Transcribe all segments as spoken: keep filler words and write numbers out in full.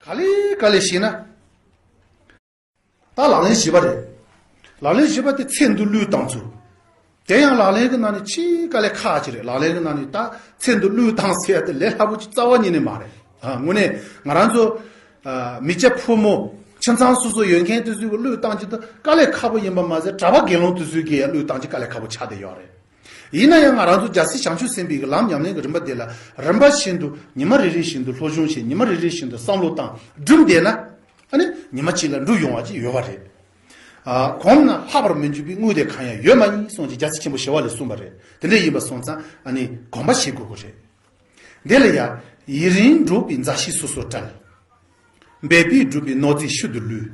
ག་ལེ་ག་ལེ་བྱས་ན། ད་ལག་ལེན་བཞི་པ་རེད། ལག་ལེན་བཞི་པ་དེ་ཚེ་འདི་བློས་བཏང་ཚུལ། དེ་ཡང་ལག་ལེན་གྱི་ནང་ནས་ཆེས་དཀའ་ལས་ཁག་ཅིག་རེད། ལག་ལེན་གྱི་ནང་ནས་ད་ཚེ་འདི་བློས་བཏང་ཟེར་ཡ་དེ་ལས་སླ་པོ་ཅིག་རྩ་བ་ཉིད་ནས་མ་རེད། ཨ། དངོས་གནས་ང་རང་ཚོ། ཨ། མི་སྐྱ་ཕོ་མོ་ཁྱིམ་ཚང་སོ་སོ་ཡོད་མཁན་དེ་ཚོས་གི་བློས་བཏང་རྒྱུ་དེ་དཀའ་ལས་ཁག་པོ་ཡིན་པ་མ་ཟད། གྲྭ་པ་དགེ་སློང་དེ་ཚོས་གི་ཡང་བློས་བཏང་རྒྱུ་དཀའ་ལས་ཁག་པོ་ཆགས་བསྡད་ཡོད་རེད། ཡིན་ན་ཡང་ང་རང་ཚོ་རྒྱལ་སྲས་བྱང་ཆུབ་སེམས་དཔའི་གི་ལམ་ཉམས་ལེན་གྱི་རིམ་པ་དེ་ལ་རིམ་པ་བཞིན་དུ། ཉི་མ་རེ་རེ་བཞིན་དུ་སློབ་སྦྱོང་བྱེད། ཉི་མ་རེ་རེ་བཞིན་དུ་བསམ་བློ་བཏང་སྒྲུབ་བསྡད་ན། ཨ་ནི་ཉི་མ་གཅིག་ལ་འགྲུབ་ཡོང་བ་ཅིག་ཡོད་པ་རེད། ཨ། གོམས་ན་ལྷག་པར་མི་འགྱུར་བའི་དངོས་དེ་གང་ཡང་ཡོད་མ་ཡིན་གསུངས་ཀྱི་རྒྱལ་སྲས་ཆེན་པོ་ཞི་བ་ལྷས་གསུངས་པ་རེད། དེ་འདྲ་ཡིན་པ་སོང་ཙང་ཨ་ནི་གོམས་པ་བྱེད་དགོས་ཀྱི་རེད། འདི་ལ་ཡང་། ཡུན་རིང་འགྲོགས་པའི་མཛའ་བཤེས་སོ་སོར་བྲལ། འབད་པས་བསྒྲུབས་པའི་ནོར་རྫས་ཤིན་ཏུ་ལུས།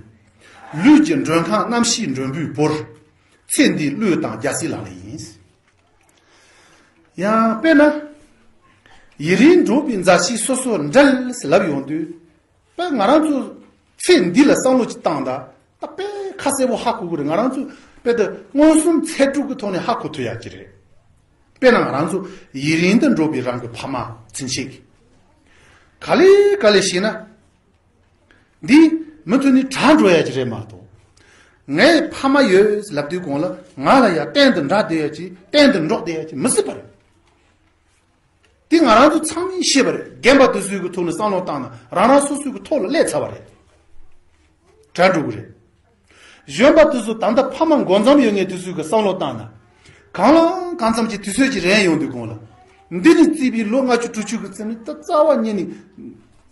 ལུས་ཀྱི་མགྲོན་ཁང་རྣམ་ཤེས་མགྲོན་པོས་བོར། ཚེ་འདིའི་བློས་བཏང་རྒྱལ་སྲས་ལག་ལེན་ཡིན། ཡང་དཔེར་ན། ཡུན་རིང་འགྲོགས་པའི་མཛའ་བཤེས་སོ་སོར་འབྲལ་ཟེར་ལབ་ཡོང་དུས། དཔེ་ང་རང་ཚོ་ཚེ་འདི་ལ་བསམ་བློ་ཅིག་བཏང་ད། ད་དཔེ་ཁ་གསལ་པོ་ཧ་གོ་གི་རེད། ང་རང་ཚོ་དཔེ་ད་མངོན་སུམ་ཚད་གྲུབ་ཀྱི་ཐོག་ནས་ཧ་གོ་ཐུབ་ཡག་ཅིག་རེད། དཔེར་ན་ང་རང་ཚོ་ཡུན་རིང་དུ་འགྲོགས་པའི་རང་གི་ཕ་མ་ཚུན་ཆད་ཀྱི། ག་ལེ་ག་ལེ་བྱས་ན། འདི་མུ་མཐུད་ནས་དྲག་འགྲོ་ཡག་ཅིག་རེད་མ་གཏོགས། ངའི་ཕ་མ་ཡོད་ལབ་དུས་གོང་ལ་ང་ལ་ཡང་གཏན་དུ་འདྲ་བསྡད་ཡག་ཅིག་གཏན་དུ་འགྲོགས་བསྡད་ཡག་ཅིག་མི་སྲིད་པ་རེད། དེ་ང་རང་ཚོ་ཚང་མས་ཤེས་པ་རེད། རྒན་པ་དེ་ཚོའི་གི་ཐོག་ནས་བསམ་བློ་བཏང་ན་རང་རང་སོ་སོའི་གི་ཐོག་ལ་སླེབས་ཚར་བ་རེད། དྲག་འགྲོ་གི་རེད། གཞོན་པ་དེ་ཚོ་ད་ལྟ་ཕ་མ་འགོ་མཚམས་ཡོད་མཁན་དེ་ཚོའི་གི་བསམ་བློ་བཏང་ན། གང་ལ་གང་འཚམ་གྱི་དུས་ཚོད་ཀྱི་རན་ཡོང་དུས་གོང་ལ། འདི་ནས་བརྩིས་པའི་ལོ་ལྔ་བཅུ་དྲུག་ཅུ་གི་ཚེ་ནི་ད་རྩ་བ་ཉིད་ནས་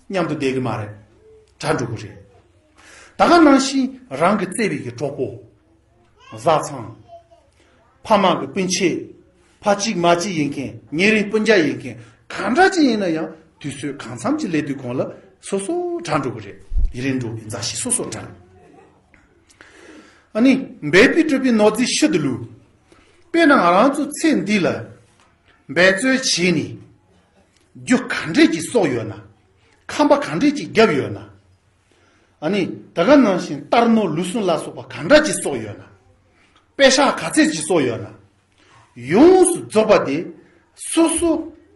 མཉམ་དུ་བསྡད་གི་མ་རེད། དྲག་འགྲོ་གི་རེད། ད་ག་ནང་བཞིན་རང་གི་བརྩེ་བའི་གི་གྲོགས་པོ། བཟའ་ཚང་། ཕ་མ་གི་སྤུན་མཆེད། ཕ་གཅིག་མ་གཅིག་ཡིན་མཁན། ཉེ་རིང་སྤུན་ཀྱག་ཡིན་མཁན། གང་འདྲ་ཅིག་ཡིན་ན་ཡང་དུས་ཚོད་གང་འཚམ་ཅིག་སླེབས་དུས་གོང་ལ་སོ་སོ་དྲག་འགྲོ་གི་རེད། ཡུན་རིང་འགྲོགས་པའི་མཛའ་བཤེས་སོ་སོར་བྲལ། ཨ་ནི་འབད་པས་བསྒྲུབས་པའི་ནོར་རྫས་ཤིན་ཏུ་ལུས། དཔེར་ན་ང་རང་ཚོ་ཚེ་འདི་ལ་འབད་རྩོལ་བྱས་ནས་རྒྱུ་ག་འདྲས་ཀྱི་གསོག་ཡོད་ན། ཁང་པ་ག་འདྲས་ཀྱི་བརྒྱབ་ཡོད་ན། ཨ་ནི་ད་ག་ནང་བཞིན་རྟར་ནོར་ལུག་གསུམ་ལ་སོགས་པ་ག་འདྲ་ཅིག་གསོག་ཡོད་ན། པེ་ཤག་ག་ཚད་ཅིག་གསོག་ཡོད་ན། ཡོངས་སུ་རྫོགས་པ་དེ་སོ་སོ་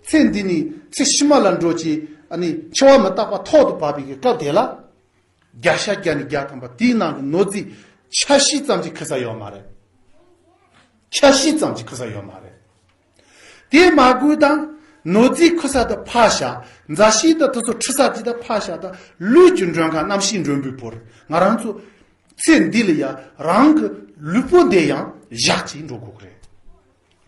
ཚེ་འདི་ནས་ཚེ་ཕྱི་མ་ལ་འགྲོ་ཅིག་ཨ་ནི་འཆི་བ་མི་རྟག་པ་ཐོག་ཏུ་བབས་པའི་གི་སྐབས་དེ་ལ། བརྒྱ་ཆ་བརྒྱ་ནས་བརྒྱ་ཐམ་པ་དེའི་ནང་གི་ནོར་རྫས་ཆ་ཤས་ཙམ་ཅིག་ཁུར་ས་ཡོད་མ་རེད། ཆ་ཤས་ཙམ་ཅིག་ཁུར་ས་ཡོད་མ་རེད། དེ་མ་དགོས་དང་། ནོར་རྫས་ཁུར་ས་དེ་ཕར་བཞག་མཛའ་བཤེས་དང་དེ་ཚོ་ཁྲིད་ས་དེ་དག་ཕར་བཞག་དང་། ལུས་ཀྱི་མགྲོན་ཁང་རྣམ་ཤེས་མགྲོན་པོས་བོར། ང་རང་ཚོ་ཚེ་འདི་ལ་ཡ་རང་གི་ལུས་པོ་འདི་ཡང་བཞག་ཅིག་འགྲོ་དགོས་ཀྱི་རེད།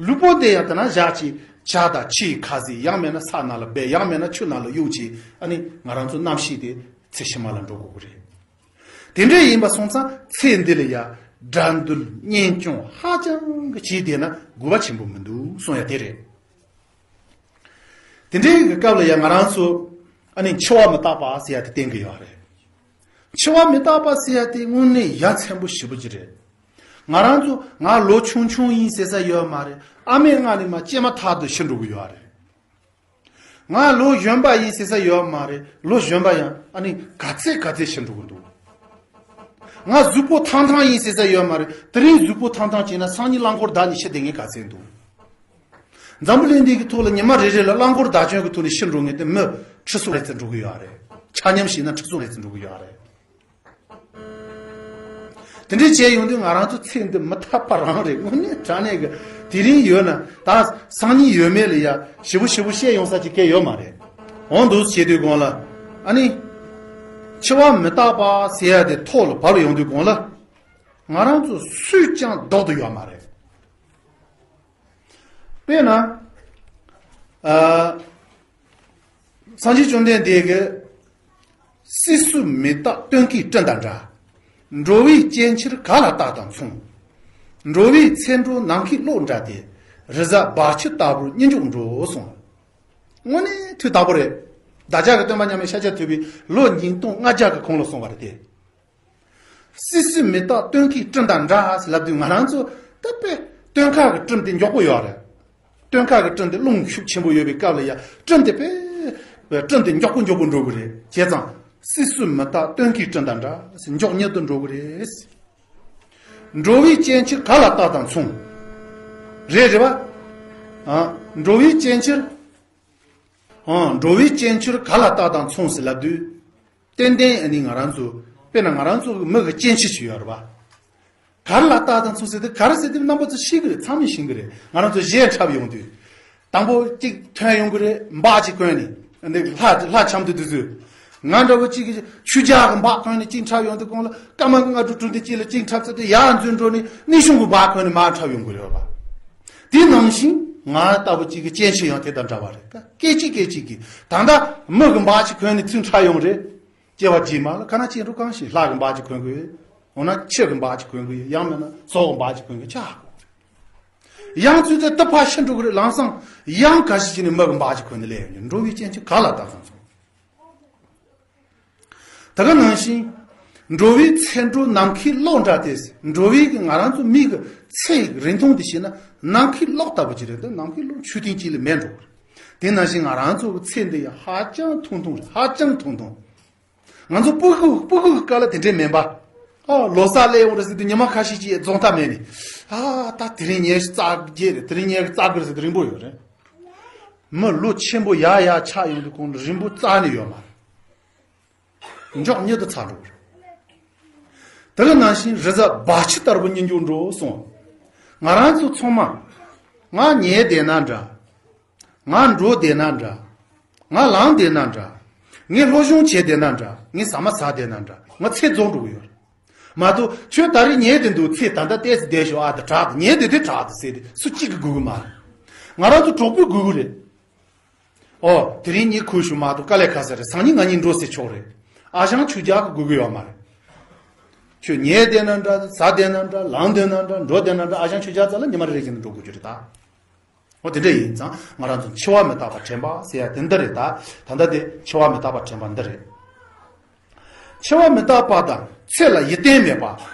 ལུས་པོ་འདི་ཡང་དེ་ན་བཞག་ཅིག་ཇ་དང་ཕྱེ་ཁ་ཟས། ཡང་མེད་ན་ས་ནང་ལ་སྦས། ཡང་མེད་ན་ཆུ་ནང་ལ་གཡུག་ཅིག་ཨ་ནི་ང་རང་ཚོ་རྣམ་ཤེས་དེ་ཚེ་ཕྱི་མ་ལ་འགྲོ་དགོས་ཀྱི་རེད། དེ་འདྲ་ཡིན་པ་སོང་ཙང་ཚེ་འདི་ལ་ཡ་དགྲ་འདུལ་གཉེན་སྐྱོང་ཧ་ཅང་གི་བྱས་བསྡད་ན་དགོས་པ་ཆེན་པོ་མི་འདུག་གསུང་ཡ་དེ་རེད། དེ་འདྲའི་གི་སྐབས་ལ་ཡ་ང་རང་ཚོ་ཨ་ནི་འཆི་བ་མི་རྟག་པ་ཟེར་ཡ་དེ་བསྟན་གི་ཡོད་རེད། འཆི་བ་མི་རྟག་པ་ཟེར་ཡ་དེ་དངོས་གནས་ཡ་མཚན་པོ་ཞེ་པོ་ཅིག་རེད། ང་རང་ཚོ་ང་ལོ་ཆུང་ཆུང་ཡིན་ཟེར་ས་ཡོད་མ་རེད། ཨ་མའི་མངལ་ནས་མར་སྐྱེས་མ་ཐག་ཏུ་ཤི་འགྲོ་གི་ཡོད་རེད། ང་ལོ་གཞོན་པ་ཡིན་ཟེར་ས་ཡོད་མ་རེད། ལོ་གཞོན་པ་ཡང་ཨ་ནི་ག་ཚད་ག་ཚད་ཤི་འགྲོ་གི་འདུག་ང་གཟུགས་པོ་ཐང་ཐང་ཡིན་ཟེར་ས་ཡོད་མ་རེད། དེ་རིང་གཟུགས་པོ་ཐང་ཐང་བྱས་ན་སང་ཉིན་རླངས་འཁོར་བརྡབས་ནས་ཤི་བསྡད་མཁན་ག་ཚད་འདུག་འཛམ་བུ་གླིང་འདི་གི་ཐོག་ལ་ཉི་མ་རེ་རེ་ལ་རླངས་འཁོར་བརྡབ་སྐྱོན་གྱི་ཐོག་ནས་ཤི་འགྲོ་མཁན་དེ་མི་ཁྲི་ཚོ་རེ་ཙམ་འགྲོ་གི་ཡོད་རེད། ཆ་མཉམ་བྱས་ན་ཁྲི་ཚོ་རེ་ཙམ་འགྲོ་གི་ཡོད་རེད། དེ་འདྲའི་བྱས་ཡོང་དུས་ང་རང་ཚོ་ཚེ་འདི་མི་རྟག་པ་རང་རེད། དངོས་གནས་དྲང་གནས་ཀྱི་དེ་རིང་ཡོད་ན་ད་སང་ཉིན་ཡོད་མེད་ལ་ཡ་ཞེ་པོ་ཞེ་པོ་བཤད་ཡོང་ས་ཅིག་གང་ཡང་ཡོད་མ་རེད། འོ་འདུག་བྱེད་དུས་གོང་ལ་ཨ་ནི་འཆི་བ་མི་རྟག་པ་ཟེར་ཡ་དེ་ཐོག་ལ་བབས་ཡོང་དུས་གོང་ལ་ང་རང་ཚོ་སུས་ཀྱང་ལྡོག་ཏུ་ཡོད་མ་རེད། དཔེར་ན། ཨ། སངས་རྒྱས་བཅོམ་ལྡན་འདས་ཀྱིས། སྲིད་གསུམ་མི་རྟག་སྟོན་ཀའི་སྤྲིན་དང་འདྲ། འགྲོ་བའི་སྤྱན་ཕྱིར་ག་ལ་རྟག་དང་མཚུངས། འགྲོ་བའི་ཚེ་འགྲོ་ནམ་མཁའི་གློག་འདྲ་སྟེ། རི་གཟར་འབབ་ཆུ་ལྟ་བུར་གཉིད་འཇོག་འགྲོ་གསུངས། དངོས་གནས་དུས་རྟག་པོ་རེད། བདག་ཅག་གི་སྟོན་པ་མཉམ་མེད་ཤཱཀྱ་ཐུབ་པས་ལོ་ཉིས་སྟོང་ལྔ་བརྒྱ་གི་གོང་ལ་གསུངས་པ་རེད་དེ། སྲིད་གསུམ་མི་རྟག་སྟོན་ཀའི་སྤྲིན་དང་འདྲ་ཟེར་ལབ་དུས་ང་རང་ཚོ་ད་དཔེ་སྟོན་ཁ་གི་སྤྲིན་དེ་མགྱོགས་པོ་ཡོད་རེད། སྟོན་ཁ་གི་སྤྲིན་དེ་རླུང་ཤུགས་ཆེན་པོ་ཡོད་པའི་སྐབས་ལ་ཡ་སྤྲིན་དེ་དཔེ་སྤྲིན་དེ་མགྱོགས་པོ་མགྱོགས་པོ་འགྲོ་གི་རེད། བྱས་ཙང་སྲིད་གསུམ་མི་རྟག་སྟོན་ཀའི་སྤྲིན་དང་འདྲ་ཟེར་མགྱོགས་མྱུར་དུ་འགྲོ་གི་རེད། འགྲོ་བའི་སྤྱན་ཕྱིར་ག་ལ་རྟག་དང་མཚུངས། རེད་རེད་བ། ཨ། འགྲོ་བའི་སྤྱན་ཕྱིར། ཨ། འགྲོ་བའི་སྤྱན་ཕྱིར་ག་ལ་རྟག་དང་མཚུངས་ཟེར་ལབ་དུས། ཏན་ཏན་ཨ་ནི་ང་རང་ཚོ་དཔེར་ན་ང་རང་ཚོ་གི་མི་གི་སྐྱེ་འཆི་ཞིག་ཡོད་རེད་པ། ག་རེ་ལ་ལྟ་དང་ཚུལ་ཟེར་དུས་ག་རེ་ཟེར་དུས་རྣམ་པ་ཚོ་ཤེས་གི་རེད། ཚང་མས་ཤེས་གི་རེད། ང་རང་ཚོ་གཞས་འཁྲབ་ཡོང་དུས། དང་པོ་གཅིག་ཐོན་ཡོང་གི་རེད། འབག་གཅིག་གོན་ནས་འདི་ལྷ་ལྷ་འཆམ་དུས་དུས་ཚོད། ང་འདྲ་བོ་གཅིག་གིས་ཆོས་རྒྱལ་གི་འབག་གོན་ནས་གཅིག་འཁྲབ་ཡོང་དུས་གོང་ལ་སྐར་མ་ལྔ་དྲུག་དྲུག་དེ་གཅིག་ལ་གཅིག་འཁྲབ་ཚར་དུས་ཡར་འཛུལ་འགྲོ་ནས་ནི་གཞུང་གི་འབག་གོན་ནས་མར་འཁྲབ་ཡོང་གི་རེད་པ། དེ་ནང་བཞིན་ང་ལྟ་བུ་གཅིག་གི་སྐྱེ་འཆི་ཡང་དེ་དང་འདྲ་བ་རེད། སྐད་ཅིག་སྐད་ཅིག་གིས་ད་ལྟ་མི་གི་འབག་གཅིག་གོན་ནས་ཚུར་འཁྲབ་ཡོང་རེད། སྐྱེ་བ་རྗེས་མ་ལ་ག་ན་སྐྱེ་འགྲོ་གང་ཞིག་ལྷ་གི་འབག་ཅིག་གོན་དགོས། འོ་ན་ཆུ་གི་འབག་ཅིག་གོན་དགོས། ཡང་མིན་ན་ཟོག་གི་འབག་ཅིག་གོན་དགོས་ཆགས་དགོས། ཡང་ཚུལ་དེ་ད་ཕར་ཤི་འགྲོ་གི་རེད། ལམ་སང་ཡང་ག་ཞིག་ཅིག་ནས་མི་གི་འབག་ཅིག་གོན་ནས་སླེབས་ཡོང་གི། འགྲོ་བའི་རྐྱེན་གྱིས་ག་ལ་བཏགས་སོང་། ད་ག་ནང་བཞིན་འགྲོ་བའི་ཚེ་འགྲོ་ནམ་མཁའི་གློག་འདྲ་སྟེ། འགྲོ་བའི་གི་ང་རང་ཚོ་མི་གི་ཚེ་ཡི་རིང་ཐུང་དེ་བྱས་ན་ནམ་མཁའི་གློག་ལྟ་བུ་ཅིག་རེད། འདི་ནམ་མཁའི་གློག་མཆོད་རྟེན་གཅིག་ལས་མེད་འགྲོ་གི་རེད། དེ་ནང་བཞིན་ང་རང་ཚོ་གི་ཚེ་འདི་ཡང་ཧ་ཅང་ཐུང་ཐུང་རེད། ཧ་ཅང་ཐུང་ཐུང་། ང་ཚོ་སྤུ་གུ་སྤུ་གུ་གི་སྐབས་ལ་དེ་འདྲས་མིན་པ། ཨ་ལོ་གསར་སླེབས་ཡོང་རེད་ཟེར་དུས་ཉི་མ་ཁ་ཤས་ཅིག་རྫོགས་མཐའ་མེད་ནས། ཨ་ད་དེ་རིང་ཉལ་ཤི་རྩ་རྒྱས་རེད། དེ་རིང་ཉལ་གི་རྩ་དགུ་རེད་ཟེར་དུས་རིང་པོ་ཡོད་རེད། མི་ལོ་ཆེན་པོ་ཡར་ཡར་ཆགས་ཡོང་དུས་གོང་ལ་རིང་པོ་རྩ་ནས་ཡོད་མ་རེད། མགྱོགས་མྱུར་དུ་ཚར་འགྲོ་གི་རེད། དེ་ག་ནང་བཞིན་རི་གཟར་འབབ་ཆུ་ལྟར་བུ་མྱུར་མགྱོགས་འགྲོ་གསུངས། ང་རང་ཚོ་ཚང་མ་ང་ཉལ་བསྡད་ན་འདྲ། ང་འགྲོ་བསྡད་ན་འདྲ། ང་ལངས་བསྡད་ན་འདྲ། ངས་སློབ་སྦྱོང་བྱས་བསྡད་ན་འདྲ། ངས་ཟ་མ་ཟ་བསྡད་ན་འདྲ། ང་ཚེ་རྫོགས་འགྲོ་གི་ཡོད་རེད། མ་གཏོགས་ཁྱོད་ད་རེས་ཉལ་བསྡད་འདུག་ཚེ་ད་ལྟ་ཏོག་ཙམ་བསྡད་ཤོག་ཨ་ད་དྲག་ཉལ་བསྡད་དུས་དྲག་ཏུ་ཟེར་ཏེ་སུ་གཅིག་གིས་སྒུག་གི་མ་རེད། ང་རང་ཚོ་གྲོགས་པོས་སྒུག་གི་རེད། ཨོ་དེ་རིང་གཉིད་ཁུག་ཤོག་མ་གཏོགས་དཀའ་ལས་ཁག་ས་རེད། སང་ཉིན་ང་གཉིས་འགྲོ་ཟེར་ཆོག་རེད། ཨ་ཞང་ཆོས་རྒྱལ་གིས་སྒུག་གི་ཡོད་མ་རེད། ཁྱོད་ཉལ་བསྡད་ན་འདྲ། ཟ་བསྡད་ན་འདྲ། ལངས་བསྡད་ན་འདྲ། འགྲོ་བསྡད་ན་འདྲ། ཨ་ཞང་ཆོས་རྒྱལ་རྩ་ལ་ཉི་མ་རེ་རེ་བཞིན་དུ་འགྲོ་དགོས་རྒྱུ་རེད་ད། འོ་དེ་འདྲ་ཡིན་ཙང་ང་རང་ཚོ་འཆི་བ་མི་རྟག་པ་དྲན་པ་ཟེར་ཡ་དེ་འདི་རེད་ད། ད་ལྟ་དེ་འཆི་བ་མི་རྟག་པ་དྲན་པ་འདི་རེད། འཆི་བ་མི་རྟག་པ་དང་ཚེ་ལ་ཡིད་བརྟན་མེད་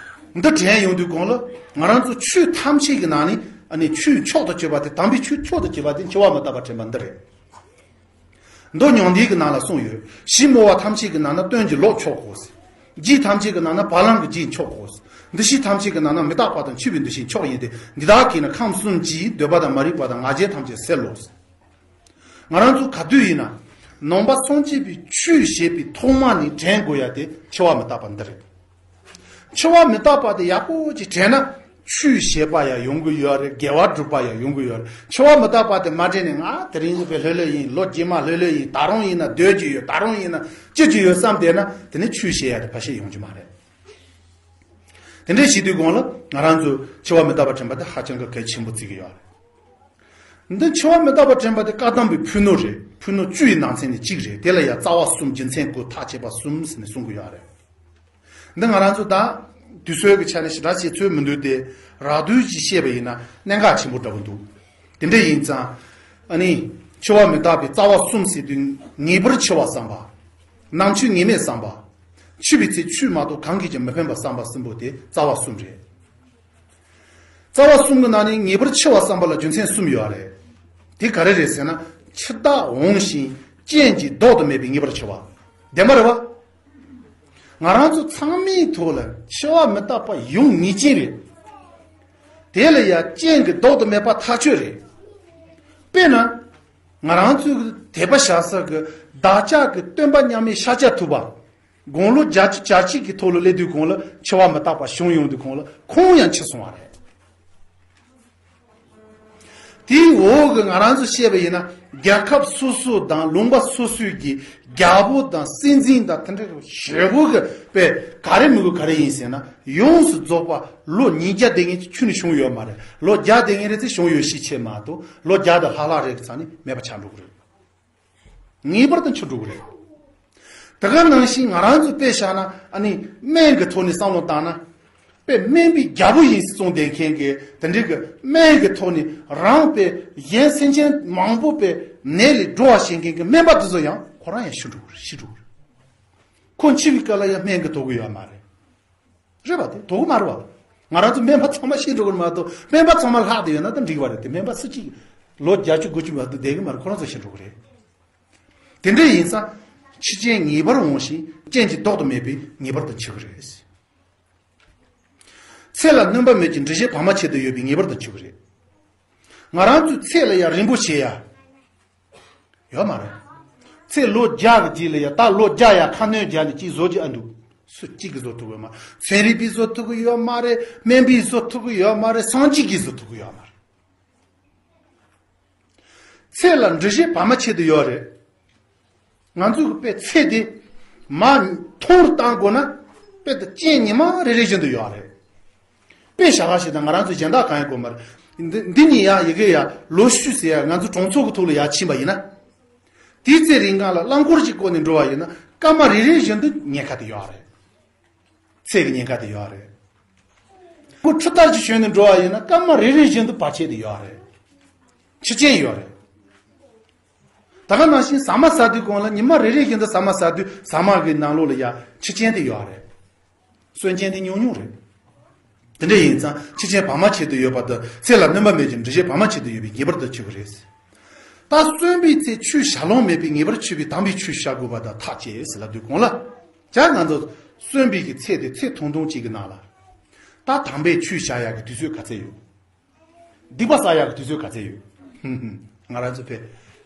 པ། འདི་དྲན་ཡོང་དུས་གོང་ལ་ང་རང་ཚོ་ཆོས་ཐམས་ཅད་ཀྱི་ནང་ནས་ཨ་ནི་ཆོས་མཆོག་ཏུ་གྱུར་པ་དེ། དམ་པའི་ཆོས་མཆོག་ཏུ་གྱུར་པ་དེ་འཆི་བ་མི་རྟག་པ་དྲན་པ་འདི་རེད། མདོ་ཉང་བསྟན་གྱི་ནང་ལ་གསུངས་ཡོད། གཞི་སྨྲ་བ་ཐམས་ཅད་ཀྱི་ནང་ན་སྟོན་གྱི་ལོག་མཆོག་གོ། རྒྱུད་ཐམས་ཅད་ཀྱི་ནང་ན་བ་ལང་གི་རྒྱུད་མཆོག་གོ། འདུ་ཤེས་ཐམས་ཅད་ཀྱི་ནང་ན་མི་རྟག་པ་དང་འཆི་བའི་འདུ་ཤེས་མཆོག་ཡིན་ཏེ། འདི་དག་གིས་ནི་ཁམས་གསུམ་གྱི་འདོད་པ་དང་མ་རིག་པ་དང་ང་རྒྱལ་ཐམས་ཅད་སེལ་ལོ། ང་རང་ཚོ་ག་དུས་ཡིན་ན་ནང་པ་སངས་རྒྱས་པའི་ཆོས་བཤད་པའི་ཐོག་མ་ནས་དྲན་དགོས་ཡ་དེ་འཆི་བ་མི་རྟག་པ་འདི་རེད། འཆི་བ་མི་རྟག་པ་དེ་ཡག་པོ་ཅིག་དྲན་ན་ཆོས་བཤད་པ་ཡང་ཡོང་གི་ཡོད་རེད། དགེ་བ་སྒྲུབ་པ་ཡང་ཡོང་གི་ཡོད་རེད། འཆི་བ་མི་རྟག་པ་དེ་མ་དྲན་ནས་ང་དེ་རིང་ལྷོད་ལྷོད་ཡིན། ལོ་རྗེས་མ་ལྷོད་ལྷོད་ཡིན། ད་རུང་ཡིན་ན་སྡོད་ཀྱི་ཡོད། ད་རུང་ཡིན་ན་སྐྱིད་ཀྱི་ཡོད་བསམ་བསྡད་ན་དེ་ནི་ཆོས་བཤད་ཡ་དེ་ཕལ་ཆེར་ཡོང་རྒྱུ་མ་རེད། དེ་འདྲའི་བྱེད་དུས་གོང་ལ་ང་རང་ཚོས་འཆི་བ་མི་རྟག་པ་དྲན་པ་དེ་ཧ་ཅང་གི་གལ་ཆེན་པོ་བརྩི་གི་ཡོད་རེད། འདི་འཆི་བ་མི་རྟག་པ་དྲན་པ་དེ་བཀའ་གདམས་པའི་ཕུ་ནུ་རེད། ཕུ་ནུ་བཅུ་ཡི་ནང་ཚན་ནས་གཅིག་རེད། དེ་ལ་ཡང་རྩ་བ་གསུམ། རྒྱུ་མཚན་དགུ། ཐག་བཅད་པ་གསུམ་ཟེར་ནས་གསུང་གི་ཡོད་རེད། འདི་ང་རང་ཚོ་ད་དུས་ཚོད་ཀྱི་ཆ་ནས་ཞེ་དྲག་བཤད་ཚོད་མི་འདུག་སྟེ། རགས་བསྡུས་ཀྱིས་བཤད་པ་ཡིན་ན་གནད་འགག་ཆེན་པོ་འདྲ་པོ་འདུག་དེ་འདྲ་ཡིན་ཙང་ཨ་ནི་འཆི་བ་མི་རྟག་པའི་རྩ་བ་གསུམ་ཟེར་དུས་ངེས་པར་འཆི་བ་བསམ་པ། ནམ་འཆི་ངེས་མེད་བསམ་པ། འཆི་བའི་ཚེ་ཆོས་མ་གཏོགས་གང་གིས་ཀྱང་མི་ཕན་པ་བསམ་པ་གསུམ་པོ་དེ་རྩ་བ་གསུམ་རེད། རྩ་བ་གསུམ་གྱི་ནང་ནས་ངེས་པར་འཆི་བ་བསམ་པ་ལ་རྒྱུ་མཚན་གསུམ་ཡོད་རེད། དེ་ག་རེ་རེད་ཟེར་ན། འཆི་བདག་འོང་ཞིང་རྐྱེན་གྱིས་ལྡོག་ཏུ་མེད་པའི་ངེས་པར་འཆི་བ། བདེན་པ་རེད་བ། ང་རང་ཚོ་ཚང་མའི་ཐོག་ལ་འཆི་བ་མི་རྟག་པ་ཡོང་ངེས་ཅན་རེད། དེ་ལ་ཡང་རྐྱེན་གྱིས་ལྡོག་ཏུ་མེད་པ་ཐག་ཆོད་རེད། དཔེར་ན། ང་རང་ཚོའི་དད་པ་བྱ་ས་གི་བདག་ཅག་གི་སྟོན་པ་མཉམ་མེད་ཤཱཀྱ་ཐུབ་པ། དགུང་ལོ་བརྒྱད་ཅུ་གྱ་གཅིག་གི་ཐོག་ལ་སླེབས་དུས་གོང་ལ་འཆི་བ་མི་རྟག་པ་བྱུང་ཡོང་དུས་གོང་ལ་ཁོང་ཡང་འཆི་སོང་བ་རེད། དེའི་འོག་གི་ང་རང་ཚོ་བཤད་པ་ཡིན་ན་རྒྱལ་ཁབ་སོ་སོ་དང་ལུང་པ་སོ་སོའི་གི་རྒྱལ་པོ་དང་སྲིད་འཛིན་དང་དེ་འདྲའི་ཞེ་པོ་གི་དཔེ་ག་རེ་མི་དགོས་ག་རེ་ཡིན་ཟེར་ན་ཡོངས་སུ་རྫོགས་པ་ལོ་ཉིས་བརྒྱ་དེ་ངས་ཁྱོན་ནས་བྱུང་ཡོད་མ་རེད། ལོ་བརྒྱ་དེ་ངས་རེ་ཚེ་བྱུང་ཡོད་ཤས་ཆེ་མ་གཏོགས་ལོ་བརྒྱ་དང་ལྷག་ལྷག་རེ་གི་ཚང་ནས་མེད་པ་ཆགས་འགྲོ་གི་རེད། ངེས་པར་དུ་འཆི་འགྲོ་གི་རེད། དེ་ག་ནང་བཞིན་ང་རང་ཚོ་དཔེ་བཞག་ན་ཨ་ནི་སྨན་གྱི་ཐོག་ནས་བསམ་བློ་བཏང་ན། དཔེ་སྨན་པའི་རྒྱལ་པོ་ཡིན་གསུངས་བསྡད་མཁན་གྱི་དེ་འདྲའི་གི་སྨན་གྱི་ཐོག་ནས་རང་དཔེ་གཞན་སེམས་ཅན་མང་པོ་དཔེ་ནད་ལས་སྒྲོལ་བ་བྱེད་མཁན་གྱི་སྨན་པ་དེ་ཚོ་ཡང་ཁོ་རང་ཡང་ཤི་འགྲོ་གི་རེད། ཤི་འགྲོ་གི་རེད། ཁོ་འཆི་བའི་སྐབས་ལ་ཡང་སྨན་གྱིས་དོགས་ཀྱི་ཡོད་མ་རེད། རེད་པ། དེ་དོགས་མ་རེད་པ། ང་རང་ཚོ་སྨན་པ་ཚང་མ་ཤི་འགྲོ་གི་མ་གཏོགས་སྨན་པ་ཚང་མ་ལྷག་བསྡད་ཡོད་ན་ད་འགྲིག་པ་རེད། དེ་སྨན་པ་སུ་གཅིག་ལོ་བརྒྱད་ཅུ་དགུ་བཅུ་མ་གཏོགས་བསྡད་ཀྱི་མ་རེད། ཁོ་རང་ཚོ་ཤི་འགྲོ་གི་རེད། དེ་འདྲ་ཡིན་ཙང་འཆི་རྐྱེན་ངེས་པར་འོང་ཞིང་རྐྱེན་གྱིས་ལྡོག་ཏུ་མེད་པས་ངེས་པར་དུ་འཆི་གི་རེད། ཚེ་ལ་སྣོན་པ་མེད་ཀྱི་འགྲུལ་བཞུད་བར་མ་ཆད་དུ་ཡོད་པས་ངེས་པར་དུ་འཆི་གི་རེད། ང་རང་ཚོའི་ཚེ་ལ་ཡང་རིང་པོ་བྱེད་ཡ། ཡོད་མ་རེད། ཚེ་ལོ་བརྒྱ་གི་རྗེས་ལ་ཡ། ད་ལོ་བརྒྱ་ཡ་ཁ་སྣོན་བརྒྱབ་ནས་ཅིག་བཟོ་རྒྱུ་ཨ་འདུག་སུ་གཅིག་གིས་བཟོ་ཐུབ་ཀྱི་ཡོད་མ་རེད། ཚན་རིག་པས་བཟོ་ཐུབ་ཀྱི་ཡོད་མ་རེད། སྨན་པས་བཟོ་ཐུབ་ཀྱི་ཡོད་མ་རེད། སངས་རྒྱས་ཀྱིས་བཟོ་ཐུབ་ཀྱི་ཡོད་མ་རེད། ཚེ་ལ་འགྲུལ་བཞུད་བར་མ་ཆད་དུ་ཡོད་རེད། ང་ཚོ་གི་དཔེ་ཚེ་དེ་མ་ཐུང་རུ་བཏང་དགོས་ན། དཔེ་དེ་སྤྱན་ཉི་མ་རེ་རེ་བཞིན་དུ་ཡོད་རེད། དཔེ་བཞག་ག་ཞིག་དང་ང་རང་ཚོ་གཞན་དག་གང་ཡང་དགོས་མ་རེད། འདི་འདི་ནི་ཡ་ཡི་གེ་ཡ་ལོ་ཤུ་ཟེར་ཡ་ང་ཚོ་གྲོང་ཚོ་གི་ཐོག་ལ་ཡ་ཕྱིན་པ་ཡིན་ན། དེའི་ཚེ་རིང་གང་ལ་རླངས་འཁོར་གྱིས་བསྐོར་ནས་འགྲོ་བ་ཡིན་ན། སྐར་མ་རེ་རེ་བཞིན་དུ་ཉེན་ཁ་དེ་ཡོད་རེད། ཚེ་གི་ཉེན་ཁ་དེ་ཡོད་རེད། ཁོ་འཕྲུལ་རྟར་གྱིས་བྱོན་ནས་འགྲོ་བ་ཡིན་ན། སྐར་མ་རེ་རེ་བཞིན་དུ་བར་ཆད་དེ་ཡོད་རེད། འཆི་རྐྱེན་ཡོད་རེད། ད་ག་ནང་བཞིན་ཟ་མ་ཟ་དུས་གང་ལ་ཉི་མ་རེ་རེ་བཞིན་དུ་ཟ་མ་ཟ་དུས་ཟ་མ་གི་ནང་ལོགས་ལ་ཡ་འཆི་རྐྱེན་དེ་ཡོད་རེད། གསོན་རྐྱེན་དེ་ཉུང་ཉུང་རེད། དེ་འདྲ་ཡིན་ཙང་འཆི་རྐྱེན་བར་མ་ཆད་དུ་ཡོད་པ་དང་ཚེ་ལ་སྣོན་པ་མེད་ཅིང་འགྲུལ་བཞུད་བར་མ་ཆད་དུ་ཡོད་པས་ངེས་པར་དུ་འཆི་གི་རེད། ད་གསོན་པའི་ཚེ་ཆོས་བྱ་ལོང་མེད་པས་ངེས་པར་འཆི་བས་དམ་པའི་ཆོས་བྱ་དགོས་པ་དང་ཐག་བཅད་ཟེར་ལབ་དུས་གང་ལ། ཅག་ང་ཚོ་གསོན་པའི་གི་ཚེ་དེ་ཚེ་ཐུང་ཐུང་གཅིག་གི་ནང་ལ། ད་དམ་པའི་ཆོས་བྱ་ཡག་གི་དུས་ཚོད་ག་ཚད་ཡོད། སྡིག་པ་བསགས་ཡག་གི་དུས་ཚོད་ག་ཚད་ཡོད། ཧུམ་ཧུམ། ང་རང་ཚོ་ཕེ་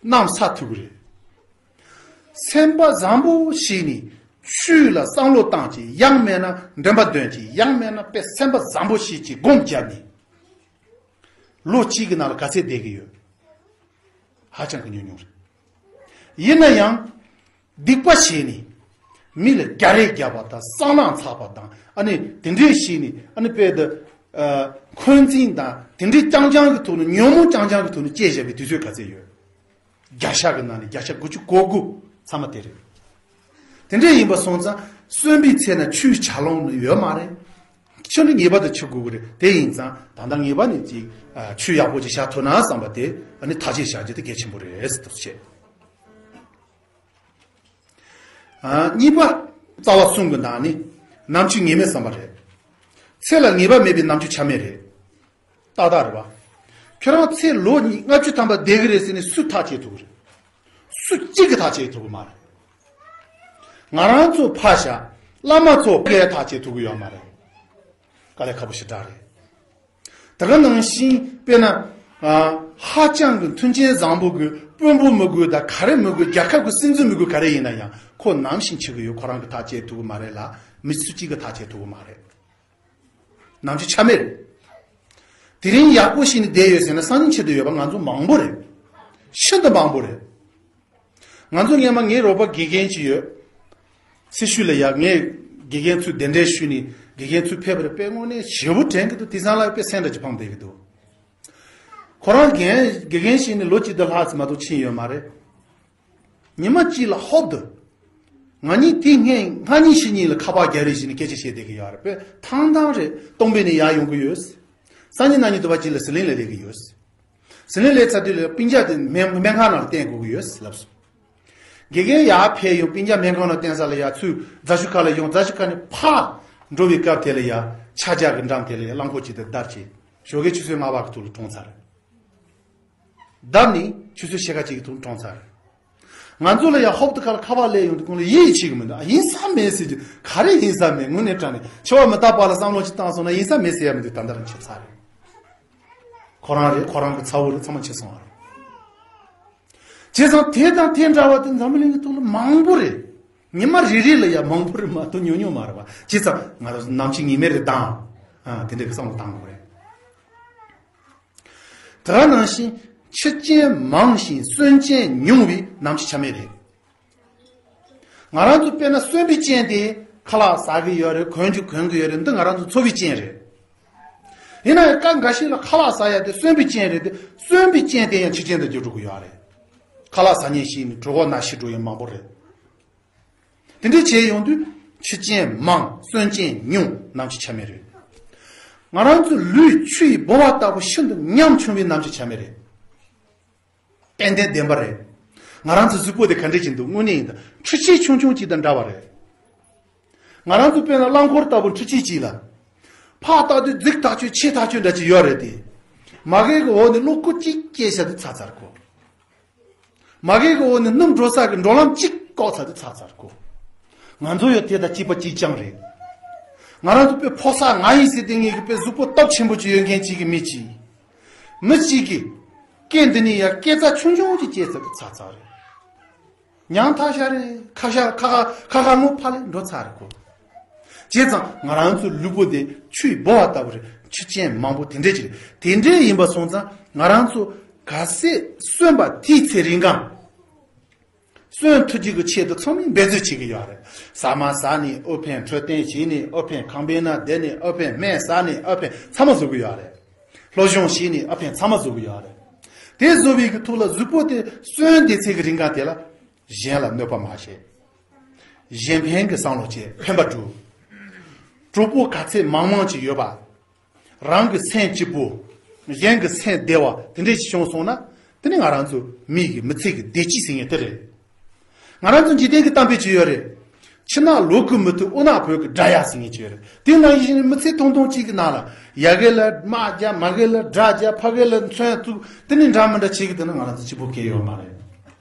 གནམ་ས་ཐུག་གི་རེད། སེམས་པ་བཟང་པོ་ཞིག་ནི་ཆོས་ལ་བསམ་བློ་བཏང་ཅིག་ཡང་མེད་ན་འདྲེན་པ་འདོན་ཅིག་ཡང་མེད་ན་དཔེ་སེམས་པ་བཟང་པོ་ཞིག་ཅིག་སྒོམ་བརྒྱབ་ནས། ལོ་གཅིག་གི་ནང་ལ་ག་ཚད་བསྡད་ཀྱི་ཡོད། ཧ་ཅང་གི་ཉུང་ཉུང་རེད། ཡིན་ན་ཡང་། སྡིག་པ་བྱས་ནས། མི་ལ་རྒྱག་རེས་རྒྱབ་པ་དང་གསང་ནག་འཚག་པ་དང་ཨ་ནི་དེ་འདྲས་བྱས་ནས་ཨ་ནི་དཔེ་དེ། ཨ། འཁོན་འཛིན་དང་དེ་འདྲས་རྐྱང་རྐྱང་གི་ཐོག་ནས་ཉོན་མོངས་རྐྱང་རྐྱང་གི་ཐོག་ནས་སྐྱེས་བཞག་པའི་དུས་ཚོད་ག་ཚད་ཡོད། བརྒྱ་ཆ་གི་ནང་ནས་བརྒྱ་ཆ་དགུ་བཅུ་གོ་དགུ་ཚང་མ་དེ་རེད། དེ་འདྲས་ཡིན་པ་སོང་ཙང་གསོན་པའི་ཚེ་ན་ཆོས་བྱ་ལོང་ནི་ཡོད་མ་རེད། ཆོས་ནི་ངེས་པར་དུ་འཆི་དགོས་ཀྱི་རེད། དེ་ཡིན་ཙང་ད་ལྟ་ངེས་པ་ནས་ཅིག་ཨ། ཆོས་ཡག་པོ་ཅིག་བྱ་ཐུབ་ན་བསམ་པ་དེ་ཨ་ནི་ཐག་གཅོད་བྱ་རྒྱུ་དེ་གལ་ཆེན་པོ་རེད་ཟེར་ཐུབ་ཆེ། ཨ། གཉིས་པ། རྩ་བ་གསུམ་གྱི་ནང་ནས་ནམ་འཆི་ངེས་མེད་བསམ་པ་རེད། ཚེ་ལ་ངེས་པ་མེད་པའི་ནམ་འཆི་ཆ་མེད་རེད། ཏག་ཏག་རེད་པ། ཁྱོད་རང་ཚེ་ལོ་ལྔ་བཅུ་ཐམ་པ་བསྡད་ཀྱི་རེད་ཟེར་ནས་སུས་ཐག་བཅད་ཐུབ་ཀྱི་རེད། སུ་གཅིག་གིས་ཐག་བཅད་ཐུབ་ཀྱི་མ་རེད། ང་རང་ཚོ་ཕ་ཤ་བླ་མ་ཚོ་གིས་ཐག་བཅད་ཐུབ་ཀྱི་ཡོད་མ་རེད། དཀའ་ལས་ཁག་པོ་ཞེ་དྲག་རེད། ད་ག་ནང་བཞིན་དཔེར་ན། ཨ། ཧ་ཅང་གི་མཐུན་རྐྱེན་བཟང་པོ་གི་དཔོན་པོ་མི་དགོས་དང་ག་རེ་མི་དགོས། རྒྱལ་ཁབ་ཀྱི་སྲིད་འཛིན་མི་དགོས། ག་རེ་ཡིན་ན་ཡང་ཁོ་ནམ་ཞིག་འཆི་གི་ཡོད། ཁོ་རང་གིས་ཐག་བཅད་ཐུབ་ཀྱི་མ་རེད་ལ། མི་སུ་གཅིག་གིས་ཐག་བཅད་ཐུབ་ཀྱི་མ་རེད། ནམ་འཆི་ཆ་མེད་རེད། དེ་རིང་ཡག་པོ་ཞིག་ནས་བསྡད་ཡོད་ཟེར་ན་སང་ཉིན་འཆི་བསྡད་ཡོད་པ་ང་ཚོ་མང་པོ་རེད། ཤིན་ཏུ་མང་པོ་རེད། ང་ཚོ་སྔས་མ་ངའི་རོགས་པ་དགེ་རྒན་ཅིག་ཡོད། སེར་ཤུལ་ལ་ཡ་ངས་དགེ་རྒན་ཚོའི་གདན་འདྲེན་ཞུས་ནས་དགེ་རྒན་ཚོས་ཕེབས་པ་རེད། དཔེ་དངོས་གནས་ཞེ་པོ་དྲན་གྱི་འདུག་དེང་སང་ལ་དཔེ་སེམས་འདྲ་ཅིག་ཕངས་བསྡད་ཀྱི་འདུག་ཁོ་རང་རྒན་དགེ་རྒན་ཞིག་ནས་ལོ་གཅིག་དང་ལྷག་ཙམ་མ་གཏོགས་ཕྱིན་ཡོད་མ་རེད། ཉི་མ་གཅིག་ལ་ཧོབ་ཏེ། ང་གཉིས་དེ་སྔས་སྔ་ཉིན་ཕྱི་ཉིན་ལ་ཁ་པར་རྒྱག་རེས་བྱས་ནས་སྐད་ཆ་བཤད་བསྡད་ཀྱི་ཡོད་རེད། དཔེ་ཐང་ཐང་རེད། སྟོང་པའི་ནས་ཡར་ཡོང་གི་ཡོད། སང་ཉིན་གནངས་ཉིན་དུ་བ་གཅིག་ལ་ཟི་ལིང་ལ་སླེབས་ཀྱི་ཡོད། ཟི་ལིང་སླེབས་ཚར་དུས་ལ་སྤུན་ཀྱག་དེ་སྨན་སྨན་ཁང་ནང་ལ་བསྟེན་དགོས་ཀྱི་ཡོད་ལབ་སོང་། དགེ་རྒན་ཡར་ཕེབས་ཡོང་སྤུན་ཀྱག་སྨན་ཁང་ནང་བསྟེན་ས་ལ་ཡར་ཚུར་རྫ་ཆུ་ཁ་ལ་ཡོང་། རྫ་ཆུ་ཁ་ནས་ཕར་འགྲོ་བའི་སྐབས་དེ་ལ་ཡར་ཆ་འཇོག་གི་འགྲམ་དེ་ལ་ཡར་རླངས་འཁོར་གཅིག་དེ་བརྡབས་བྱས་ཞོགས་ཀའི་ཆུ་ཚོད་ལྔ་པ་གི་ཐོག་ལ་གྲོངས་ཚར་རེད། བརྡབས་ནས་ཆུ་ཚོད་ཕྱེད་ཀ་གཅིག་གི་ཐོག་གྲོངས་ཚར་རེད། ང་ཚོ་ལ་ཡར་ཧོབ་ཏེ་ཁ་ལ་ཁ་པར་སླེབས་ཡོང་དུས་ཁོང་ལ་ཡིད་ཆེས་ཀྱི་མི་འདུག་ཨ། ཡིན་ས་མེད་ཟེར་རྒྱུ་ག་རེ་ཡིན་ས་མེད། དངོས་གནས་དྲང་གནས་འཆི་བ་མི་རྟག་པ་ལ་བསམ་བློ་ཅིག་བཏང་སོང་ན་ཡིན་ས་མེད་ཟེར་ཡ་མི་འདུག་ད་ལྟ་རང་འཆི་ཚར་རེད། ཁོ་རང་རེད། ཁོ་རང་གི་ཚ་བོ་རེད། ཚང་མ་འཆི་སོང་བ་རེད། བྱས་ཙང་དེ་དང་དེ་འདྲ་བ་དེ་འཛམ་བུ་གླིང་གི་ཐོག་ལ་མང་པོ་རེད། ཉི་མ་རེ་རེ་ལ་ཡ་མང་པོ་རེད་མ་གཏོགས་ཉུང་ཉུང་མ་རེད་བ། བྱས་ཙང་ང་རང་ཚོ་ནམ་འཆི་ངེས་མེད་རེད་དང་། ཨ། དེ་འདྲ་གི་བསམ་བློ་བཏང་དགོས་རེད། དེ་ག་ནང་བཞིན་འཆི་རྐྱེན་མང་ཞིང་གསོན་རྐྱེན་ཉུང་བའི་ནམ་འཆི་ཆ་མེད་རེད། ང་རང་ཚོ་དཔེར་ན་གསོན་པའི་རྐྱེན་དེ་ཁ་ལག་ཟ་གི་ཡོད་རེད། གོན་རྒྱུ་གོན་གི་ཡོད་རེད། འདི་ང་རང་ཚོ་འཚོ་བའི་རྐྱེན་རེད། ཡིན་ན་ཡང་སྐབས་འགའ་ཞིག་ལ་ཁ་ལག་ཟ་ཡ་དེ་གསོན་པའི་རྐྱེན་རེད་དེ། གསོན་པའི་རྐྱེན་དེ་ཡང་འཆི་རྐྱེན་དུ་འགྱུར་འགྲོ་གི་ཡོད་རེད། ཁ་ལག་ཟ་ཉེན་ཞིག་ནི་གྲོད་ཁོག་ན་ཤི་འགྲོ་ཡ་མང་པོ་རེད། དེ་འདྲ་བྱས་ཡོང་དུས་འཆི་རྐྱེན་མང་གསོན་རྐྱེན་ཉུང་ནམ་འཆི་ཆ་མེད་རེད། ང་རང་ཚོ་ལུས་ཆུ་ཡི་ལྦུ་བ་ལྟ་བུ་ཤིན་ཏུ་ཉམ་ཆུང་བའི་ནམ་འཆི་ཆ་མེད་རེད། ཏན་ཏན་བདེན་པ་རེད། ང་རང་ཚོ་གཟུགས་པོ་དེ་ག་འདྲ་ཅིག་འདུག་དངོས་གནས་ཡིན་ད་འཕྲུལ་ཆས་ཆུང་ཆུང་ཅིག་དང་འདྲ་བ་རེད། ང་རང་ཚོ་དཔེར་ན་རླངས་འཁོར་ལྟ་བུ་འཕྲུལ་ཆས་ཅིག་ལ། ཕར་བཏགས་དུས་རྫིག་ཐག་ཆོད་ཆེ་ཐག་ཆོད་འདྲ་ཅིག་ཡོད་རེད་དེ། མ་གི་གི་འོག་ནས་གློག་སྐུད་གཅིག་སྐྱེས་ཤག་དུས་ཚར་ཚར་གོ། མ་གི་གི་འོག་ནས་སྣུམ་འགྲོ་ས་གི་འགྲོ་ལམ་གཅིག་བཀག་ཚར་དུས་ཚར་ཚར་གོ། ང་ཚོ་ཡང་དེ་དང་གཅིག་པ་གཅིག་རྐྱང་རེད། ང་རང་ཚོ་དཔེ་ཕོ་གསར་ང་ཡིན་ཟེར་དེ་ངེད་ཀྱི་དཔེ་གཟུགས་པོ་སྟོབས་ཆེན་པོ་ཅིག་ཡོད་མཁན་ཅིག་གི་མི་ཅིག་མི་གཅིག་གིས་སྐེ་འདི་ནས་ཡར་སྐེ་རྩ་ཆུང་ཆུང་ཅིག་སྐྱེས་ཚར་དུས་ཚར་ཚར་རེད། ཉང་ཐག་ཤ་རེད། ཁ་ཤ་ཁ་ཁ་ཁ་ཁ་ངོ་ཕ་ལས་འགྲོ་ཚར་རེད་གོ། བྱས་ཙང་ང་རང་ཚོའི་ལུས་པོ་དེ་ཆུས་འབོ་བ་ལྟ་བུ་རེད། ཆུ་རྐྱེན་མང་པོ་དེ་འདྲས་ཅིག་རེད། དེ་འདྲས་ཡིན་པ་སོང་ཙང་ང་རང་ཚོ་ག་ཚད་གསོན་པ་དེའི་ཚེ་རིང་གང་གསོན་ཐུབ་རྒྱུ་གི་ཆེད་དུ་ཚང་མས་འབད་རྩོལ་བྱེད་ཀྱི་ཡོད་རེད། ཟ་མ་ཟ་ནས་ཨོ་ཕན། འཕྲོད་བསྟེན་བྱས་ནས་ཨོ་ཕན། ཁང་པའི་ནང་བསྡད་ནས་ཨོ་ཕན། སྨན་ཟ་ནས་ཨོ་ཕན། ཚང་མ་བཟོ་གི་ཡོད་རེད། སློབ་སྦྱོང་བྱས་ནས་ཨོ་ཕན། ཚང་མ་བཟོ་གི་ཡོད་རེད། དེ་བཟོ་བའི་གི་ཐོག་ལ་གཟུགས་པོ་དེ་གསོན་དེ་ཚེ་གི་རིང་གང་དེ་ལ་གཞན་ལ་གནོད་པ་མ་བྱེད། གཞན་ཕན་གྱི་བསམ་བློ་བྱེད། ཕན་པ་སྒྲུབ། གྲོགས་པོ་ག་ཚད་མང་མང་ཅིག་ཡོད་པ། རང་གི་སེམས་སྐྱིད་པོ། གཞན་གྱི་སེམས་བདེ་བ་དེ་འདྲས་ཞིག་བྱུང་སོང་ན། དེ་ནི་ང་རང་ཚོ་མི་གི་མི་ཚེ་གི་བདེ་སྐྱིད་ཟེར་མཁན་དེ་རེད། ང་རང་ཚོ་འཇིག་རྟེན་གྱི་གཏམ་དཔེ་ཅིག་ཡོད་རེད། ཕྱི་ནག་ལོ་གི་མུ་ཏིག་དབུ་ནག་བོད་ཀྱི་དགྲ་ཡ་ཟེར་མཁན་ཅིག་ཡོད་རེད། དེ་ནང་བཞིན་མི་ཚེ་ཐུང་ཐུང་གཅིག་གི་ནང་ལ་ཡ་གི་ལ་དམག་རྒྱག་མ་གི་ལ་དགྲ་རྒྱག་ཕ་གི་ལ་མཚོན་བཙུགས་དེ་ནི་འདྲ་མི་འདྲ་བྱེད་ཀྱི་འདུག་ན་ང་རང་ཚོ་སྐྱིད་པོ་གང་ཡང་ཡོད་མ་རེད།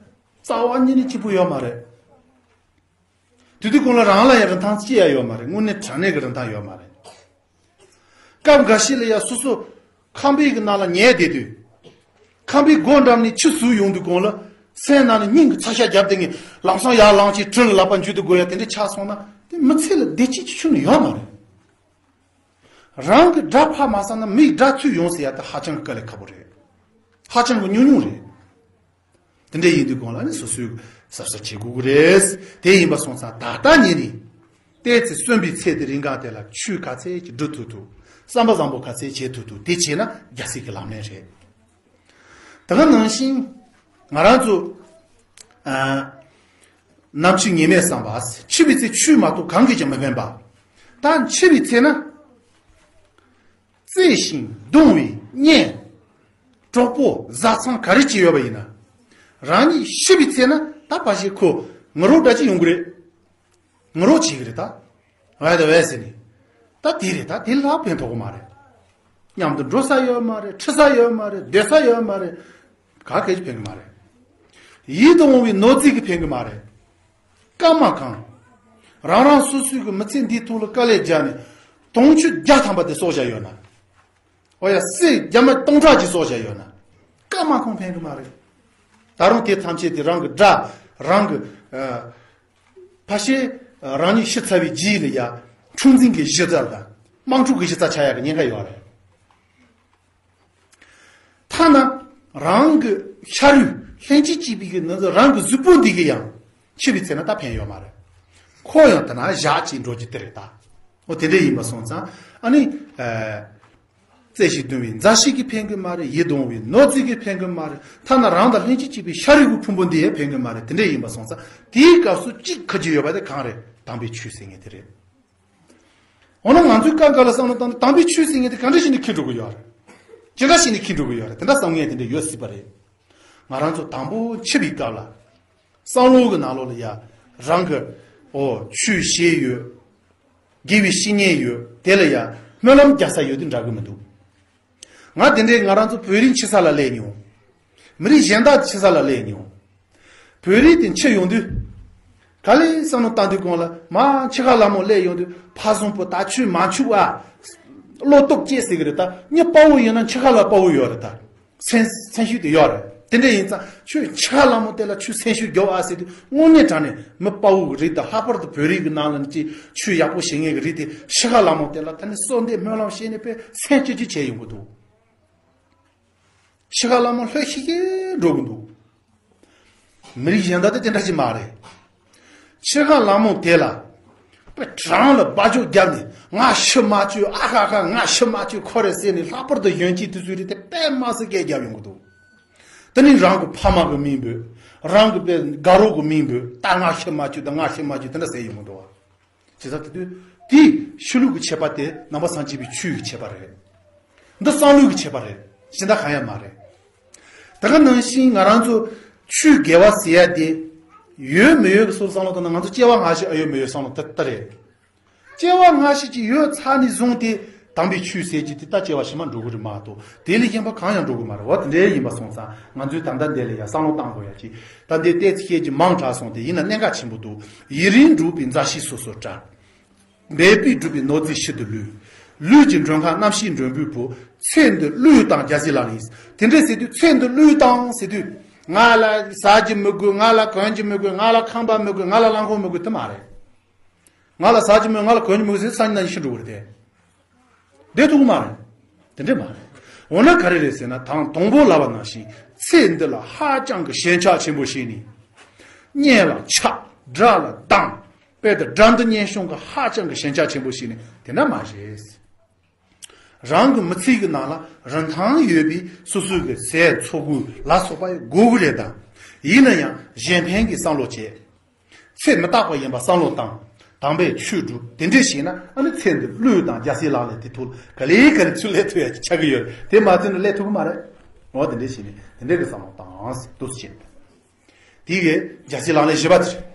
རྩ་བ་ཉིད་ནས་སྐྱིད་པོ་ཡོད་མ་རེད། དེ་དུས་གོང་ལ་རང་ལ་ཡང་རིན་ཐང་ཅི་ཡང་ཡོད་མ་རེད། དངོས་གནས་དྲང་གནས་ཀྱི་རིན་ཐང་ཡོད་མ་རེད། སྐབས་འགའ་ཞིག་ལ་ཡང་སོ་སོ་ཁང་པའི་གི་ནང་ལ་ཉལ་བསྡད་དུས། ཁང་པའི་སྒོ་འགྲམ་ནས་ཆུ་ཟུག་ཡོང་དུས་གོང་ལ་སེམས་ནང་ནས་སྙིང་གི་ཚ་ཤ་རྒྱབ་བསྡད་མཁན་ལམ་སང་ཡར་ལངས་ཀྱིས་གྲི་ལ་ལག་པ་འཇུ་དུ་དགོས་ཡ་དེ་འདྲ་ཆགས་སོང་ན་དེ་མི་ཚེ་ལ་བདེ་སྐྱིད་ཅིག་ཁྱོན་ནས་ཡོད་མ་རེད། རང་གི་དགྲ་ཕར་མ་བསད་ན་མིའི་དགྲ་ཚུར་ཡོང་ཟེར་ཡ་དེ་ཧ་ཅང་གི་དཀའ་ལས་ཁག་པོ་རེད། ཧ་ཅང་གི་ཉུང་ཉུང་རེད། དེ་འདྲ་ཡིན་དུས་གོང་ལ་ནི་སོ་སོའི་གཟབ་གཟབ་བྱེད་དགོས་ཀྱི་རེད། དེ་ཡིན་པ་སོང་ཙང་ད་ལྟ་ཉིད་ནས་བལྟས་ཚེ་གསོན་པའི་ཚེ་དེ་རིང་གང་དེ་ལ་ཆོས་ག་ཚད་ཅིག་སྒྲུབ་ཐུབ་ཐུབ། བསམ་པ་བཟང་པོ་ག་ཚད་བྱེད་ཐུབ་ཐུབ་དེ་བྱས་ན་རྒྱལ་སྲིད་ཀྱི་ལམ་ལན་རེད། ད་ག་ནང་བཞིན་ང་རང་ཚོ་ཨ་ནམ་འཆི་ངེས་མེད་བསམ་པ། འཆི་བའི་ཚེ་ཆོས་མ་གཏོགས་གང་གིས་ཀྱང་མི་ཕན་པ། ད་འཆི་བའི་ཚེ་ན། བརྩེ་ཞིང་གདུང་བའི་གཉེན། གྲོགས་པོ་བཟའ་ཚང་ག་རེ་ཅིག་ཡོད་པ་ཡིན་ན། རང་ཉིད་ཤི་བའི་ཚེ་ན་ད་ཕ་ཞིག་ཁོ་ངུ་རོགས་འདྲ་ཅིག་ཡོང་གི་རེད། ངུ་རོགས་བྱེད་ཀྱི་རེད་ད། ཝེ་ད་ཝེ་ཟེར་ནས། ད་དེ་རེད་ད་དེ་ལ་ཕན་ཐོགས་ཀྱི་མ་རེད། མཉམ་དུ་འགྲོ་ས་ཡོད་མ་རེད། ཁྲིད་ས་ཡོད་མ་རེད། སྡོད་ས་ཡོད་མ་རེད། ག་གེ་ཅིག་ཕན་གྱི་མ་རེད། ཡིད་དུ་འོང་བའི་ནོར་རྫས་ཀྱིས་ཕན་གྱི་མ་རེད། སྐར་མ་གང་། རང་རང་སོ་སོའི་གི་མི་ཚེ་འདིའི་ཐོག་ལ་དཀའ་ལས་རྒྱག་ནས་དུང་ཕྱུར་བརྒྱ་ཐམ་པ་དེ་གསོག་བཞག་ཡོད་ན། ཨོ་ཡ་སྲིད་རྒྱ་མ་སྟོང་ཕྲག་ཅིག་གསོག་བཞག་ཡོད་ན། སྐར་མ་གང་ཕན་གི་མ་རེད། ད་རུང་དེ་ཐམས་ཅད་དེ་རང་གི་དགྲ་རང་གི་ཨ་ཕ་ཤེ་རང་ཉིད་ཤི་ཚར་བའི་རྗེས་ལ་ཡ་འཁྲུག་འཛིང་གི་གཞི་རྩ་དང་དམག་འཁྲུག་གི་གཞི་རྩ་ཆགས་ཡག་གི་ཉེན་ཁ་ཡོད་རེད། ཐ་ན་རང་གི་ཤ་རུས་ལྷན་ཅིག་སྐྱེས་པའི་གི་ནང་དུ་རང་གི་གཟུགས་པོ་འདི་གི་ཡང་འཆི་བའི་ཚེ་ན་ད་ཕན་ཡོད་མ་རེད། ཁོ་ཡང་ད་ན་ཞག་གཅིག་འགྲོ་རྒྱུ་དེ་རེད་ད། འོ་དེ་འདྲ་ཡིན་པ་སོང་ཙང་ཨ་ནི། བརྩེ་ཞིང་གདུང་བའི་མཛའ་བཤེས་ཀྱིས་ཕན་གི་མ་རེད། ཡིད་དུ་འོང་བའི་ནོར་རྫས་ཀྱིས་ཕན་གི་མ་རེད། ཐ་ན་རང་དང་ལྷན་ཅིག་སྐྱེས་པའི་ཤ་རུས་ཀྱི་ཕུང་པོ་འདི་ཡང་ཕན་གི་མ་རེད། དེ་འདྲ་ཡིན་པ་སོང་ཙང་དེའི་སྐབས་སུ་གཅིག་ཁ་རྒྱུ་ཡོད་པ་དེ་གང་རེད། དམ་པའི་ཆོས་ཟེར་མཁན་དེ་རེད། འོ་ན་ང་ཚོས་སྐབས་འགའ་ལ་བསམ་བློ་བཏང་ན་དམ་པའི་ཆོས་ཟེར་མཁན་དེ་ག་འདྲ་ཞིག་ནས་འཁྱེར་འགྲོ་གི་ཡོད་རེད། ཅི་འདྲ་ཞིག་ནས་འཁྱེར་འགྲོ་གི་ཡོད་རེད། དེ་འདྲ་བསམ་མཁན་དེ་འདྲ་ཡོད་སྲིད་པ་རེད། ང་རང་ཚོ་དང་པོ་འཆི་བའི་སྐབས་ལ། བསམ་བློ་གི་ནང་ལོགས་ལ་ཡ། རང་གི་ཨོ་ཆོས་བྱས་ཡོད། དགེ་བའི་བཤེས་གཉེན་ཡོད། དེ་ལ་ཡ་སྨོན་ལམ་རྒྱག་ས་ཡོད་དུས་འདྲ་གི་མི་འདུག་ང་དེ་འདྲའི་ང་རང་ཚོ་བོད་རིགས་འཆི་ས་ལ་སླེབས་མྱོང་། མི་རིགས་གཞན་དག་འཆི་ས་ལ་སླེབས་མྱོང་། བོད་རིགས་དེ་འཆི་ཡོང་དུས། ག་ལེ་བསམ་བློ་བཏང་དུས་གོང་ལ་མ་འཆི་ཁ་ལ་མོ་སླེབས་ཡོང་དུས་ཕ་བཟང་པོ་ད་ཁྱོད་མ་འཆུག་ཨ། བློ་སྟོབས་སྐྱེད་ཟེར་གི་རེད་ད། མྱི་དཔའ་བོ་ཡིན་ན་འཆི་ཁ་ལ་དཔའ་བོ་ཡོད་རེད་ད། སེམས་སེམས་ཤུགས་དེ་ཡོད་རེད། དེ་འདྲ་ཡིན་ཙང་ཁྱོད་འཆི་ཁ་ལ་མོ་དེ་ལ་ཁྱོད་སེམས་ཤུགས་རྒྱོབ་ཨ་ཟེར་དུས་དངོས་གནས་དྲང་ནས་མི་དཔའ་བོ་གི་རིགས་དང་ལྷག་པར་དུ་བོད་རིགས་ཀྱི་ནང་ལ་ནི་ཅིག་ཆོས་ཡག་པོ་བྱེད་མཁན་གྱི་རིགས་དེ་འཆི་ཁ་ལ་མོ་དེ་ལ་ད་ནི་གསོལ་འདེབས་སྨོན་ལམ་བྱས་ནས་དཔེ་སེམས་སྐྱིད་སྐྱིད་བྱས་ཡོང་གི་འདུག་འཆི་ཁ་ལ་མོ་ལྷོད་ཤིག་གེ་འགྲོ་གི་འདུག་མི་རིགས་གཞན་དག་དེ་དེ་འདྲ་ཞིག་མ་རེད། འཆི་ཁ་ལ་མོ་དེ་ལ། དཔེ་བྲང་ལ་སྦ་ལྕོག་བརྒྱབ་ནས་ང་ཤི་མ་བཅུག་ཨ་ཁ་ཁ་ང་ཤི་མ་བཅུག་ཁོ་རེ་ཟེར་ནས་ལྷག་པར་དུ་གཞོན་སྐྱེས་དེ་ཚོའི་རིགས་དེ་དཔེ་མ་སྲིད་སྐད་རྒྱབ་ཡོང་གི་འདུག་དེ་ནི་རང་གི་ཕ་མ་གི་མིང་འབོད། རང་གི་དཔེ་དགའ་རོགས་གི་མིང་འབོད། ད་ང་ཤི་མ་བཅུག་ད་ང་ཤི་མ་བཅུག་དེ་འདྲ་ཟེར་ཡོང་གི་འདུག་བ། བྱས་ཙང་དེ་དུས་དེས་ཤི་ལུགས་ཀྱི་ཆད་པ་དེ་ནང་པ་སངས་རྒྱས་པའི་ཆོས་ཀྱི་ཆད་པ་རེད། འདི་བསམ་བློའི་གི་ཆད་པ་རེད། གཞན་དག་གང་ཡང་མ་རེད། ད་ག་ནང་བཞིན་ང་རང་ཚོ་ཆོས་དགེ་བ་ཟེར་ཡ་དེ་ཡོད་མི་ཡོད་ཀྱི་སོར་བསམ་བློ་བཏང་ན་ང་ཚོ་སྐྱེ་བ་སྔ་ཕྱི་ཨ་ཡོད་མི་ཡོད་བསམ་བློ་ད་ལྟ་རེད། སྐྱེ་བ་སྔ་ཕྱི་ཅིག་ཡོད་ཚར་ནས་བཟུང་སྟེ་དམ་པའི་ཆོས་ཟེར་གྱི་དེ་ད་སྐྱེ་བ་ཕྱི་མ་འགྲོ་གི་རེད་མ་གཏོགས་དེ་ལས་གཞན་པ་གང་ཡང་འགྲོ་གི་མ་རེད། འོ་དེ་འདྲའི་ཡིན་པ་སོང་ཙང་ང་ཚོས་ད་ལྟ་འདི་ལ་ཡང་བསམ་བློ་བཏང་དགོས་ཡ་ཅིག་ད་འདི་ཏོག་ཙམ་བཤད་རྒྱུ་མང་དྲགས་སོང་སྟེ་ཡིན་ན་གནད་འགག་ཆེན་པོ་འདུག་ཡིད་རིང་འགྲོགས་པའི་མཛའ་བཤེས་སོ་སོར་བཀྲ། འབད་པས་བསྒྲུབས་པའི་ནོར་རྫས་ཕྱིར་དུ་བླུས། ལུས་ཀྱི་མགྲོན་ཁང་རྣམ་ཤེས་མགྲོན་པོའི་བུ། ཚེ་འདི་བློས་བཏང་རྒྱལ་སྲས་ལག་ལེན་ཡིན། དེ་འདྲས་ཟེར་དུས་ཚེ་འདི་བློས་བཏང་ཟེར་དུས། ང་ལ་ཟ་རྒྱུ་མི་དགོས། ང་ལ་གོན་རྒྱུ་མི་དགོས། ང་ལ་ཁང་པ་མི་དགོས། ང་ལ་རླངས་འཁོར་མི་དགོས། དེ་མ་རེད། ང་ལ་ཟ་རྒྱུ་མི་དགོས། ང་ལ་གོན་རྒྱུ་མི་དགོས་ཟེར་སང་ཉིན་ནང་ཤི་འགྲོ་གི་རེད་དེ། བསྡད་ཐུབ་ཀྱི་མ་རེད། དེ་འདྲས་མ་རེད། འོ་ན་ག་རེ་རེད་ཟེར་ན། དང་དང་པོ་ལབ་པ་ནང་བཞིན་ཚེ་འདི་ལ་ཧ་ཅང་གི་ཞེན་ཆགས་ཆེན་པོ་བྱས་ནས། གཉེན་ལ་ཆགས། དགྲ་ལ་སྡང་། དཔེ་དེ་དགྲ་འདུལ་གཉེན་སྐྱོང་གི་ཧ་ཅང་གི་ཞེན་ཆགས་ཆེན་པོ་བྱས་ནས་དེ་འདྲ་མ་བྱེད། རང་གི་མི་ཚེ་གི་ནང་ལ་རིན་ཐང་ཡོད་པའི་སོ་སོའི་གི་ཟས་འཚོ་གོས་ལ་སོགས་པ་ཡང་དགོས་ཀྱི་རེད་དམ། ཡིན་ན་ཡང་གཞན་ཕན་གྱི་བསམ་བློ་བྱེད། ཚེ་མི་རྟག་པ་ཡིན་པ་བསམ་བློ་བཏང་། དམ་པའི་ཆོས་སྒྲུབ། དེ་འདྲས་བྱས་ན་ཨ་ནི་ཚེ་འདི་བློས་བཏང་རྒྱལ་སྲས་ལག་ལེན་དེ་ཐོག་ག་ལེ་ག་ལེ་ཚུར་སླེབས་ཐུབ་ཡ་ཆགས་ཀྱི་ཡོད། དེ་མ་ཚུད་ན་སླེབས་ཐུབ་ཀྱི་མ་རེད། འོ་དེ་འདྲས་བྱས་ནས་དེ་འདྲས་ཀྱི་བསམ་བློ་བཏང་ཟེར་འདུག་ཟེར་བྱས། དེ་གའི་རྒྱལ་སྲས་ལག་ལེན་བཞི་པ་དེ་རེད།